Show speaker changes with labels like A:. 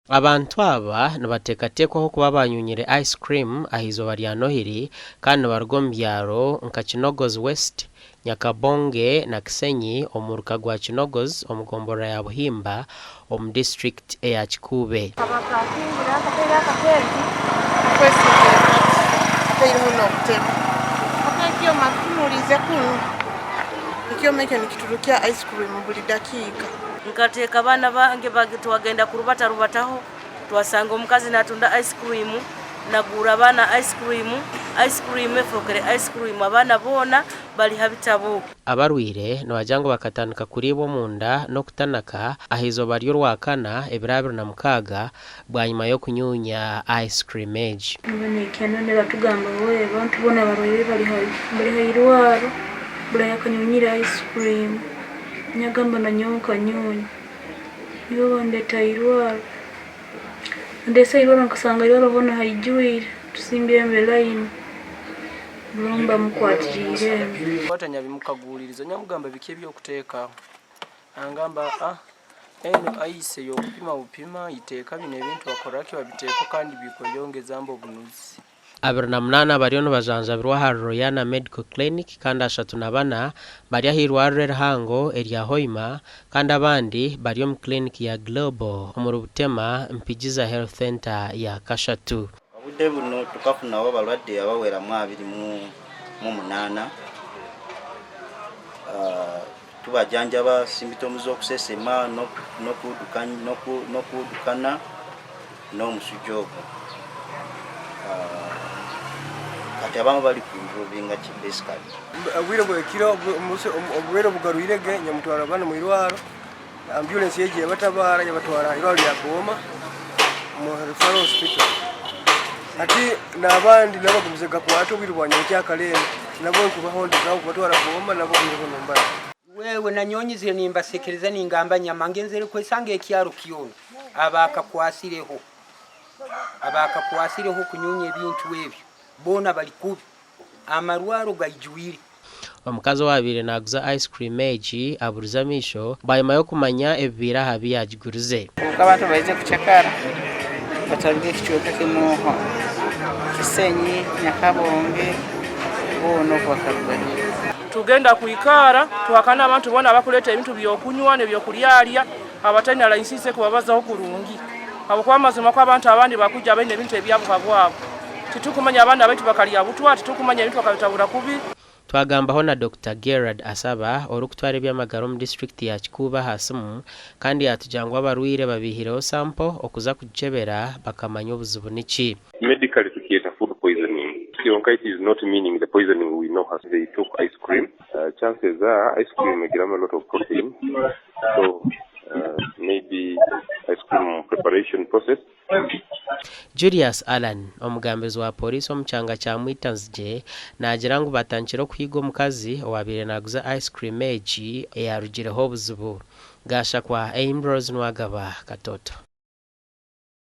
A: Abantu aba nibateekateekwaho kuba banyunyire ice cream ah'eizooba rya Nohiri kandi nibaruga omu byaro nka Kinogozi West, Nyakabonge na Kisenyi omu muruka gwa Kinogozi omu gomborora ya Buhimba omu disiturikiti eya Kikuube.
B: Nkateeka abaana bange twagenda kurubatarubataho twasanga omukazi natunda ice cream, naguura abaana ice cream, ice cream efookere ice cream abaana boona bari ha bitabo.
A: Abarwaire nibagira ngu bakatandika kuriibwa omunda n'okutanaka ah'eizooba ry'Orwakana ebiro 26 bwanyima y'okunyuunya ice cream egi.
C: Nibanekena nibatugamba we abantu boona abarwaire bari ha irwaro buri ayakanyunyire ice cream. Nyagamba nanyowe nkanyunya. Nibo bandeeta ah'irwaro. Bandeese ah'irwaro nkasanga ah'irwaro hoona haijwire, tusimbiremu elayini, buri omwe bamukwatiriire enu.
D: Kwata nyabimukaguuliriza nyamugamba biki eby'okuteekaho? Angamba ah enu ice ey'okupima bupima iteeka binu ebintu bakoraki babiteekaho kandi bikweyongeza mbu obunuzi.
A: 28 bariyo nibajanjabirwa ahari Royana Medical Clinic kandi 34 bari ah'eirwariro erihango erya Hoima kandi abandi bari omu clinic ya Global omuri Butema Mpigiza Health Centre ya kashatu.
E: Obudde buno tukafunaho abalwadde abaweramu 28. Tubajanjaba symptoms z'okusesema n'okuudukana n'omusujja ogwo. Kati abamu bari ku improvinga ki basically.
F: Obwire bw'ekiro oburwaire bugarwire ge nyamutwara abaana omu irwaro, ambulance yaija yabatabaara yabatwara aha irwaro rya Booma omu referral hospital. Hati n'abandi nabo bagumize gakwata obwire bwa nyenkyakare enu nabo nkubahondezaho kubatwara Booma nabo obwire bunu mbara.
G: Wewe nanyonyizire nimbasekereza ningamba nyama ngenzere kwesanga ekyaro kyona abakakwasireho abakakwasireho kunyunya ebintu ebyo bona bali kubi amarwaro gaijwire.
A: Omukazi owaabaire naaguza ice cream egi aburize amaisho bwanyima y'okumanya ebibaire aha bi yaagigurize.
H: Kwonka abantu baije kucakara bataruga ekicweka kimwe Kisenyi, Nyakabonge boona okwo bakarugayo.
I: Tugenda kwikaara tuhakane abantu boona abakureeta ebintu by'okunywa n'ebyokuryarya abataine layisinsi ekubabazaho kurungi habwokuba amazima ku abantu abandi bakwija baine ebintu ebyabo habwabo titukumanya abaana baitu bakarya butwa titukumanya ebintu bakabitabura kubi.
A: Twagambaho na Dokita Gerald Asaba orikutwara eby'amagara omu disiturikiti ya Kikuubo aha simu kandi yaatugira ngu abarwaire babaihireho sampo okuza kugikyebera bakamanya obuzibu niki.
J: Medically tukyeta food poisoning kyonka it is not meaning the poisoning we know as they took ice cream chances are ice cream egiramu a lot of protein so maybe ice cream preparation process.
A: Julius Allan, omugambirizi wa Pooriisi omu kyanga kya Mwitanzigye naagira ngu batandikire okuhiiga omukazi owaabaire naaguza ice cream egi eyaarugireho obuzibu. Gashakwa Ambrose Nwagaba, Katoto.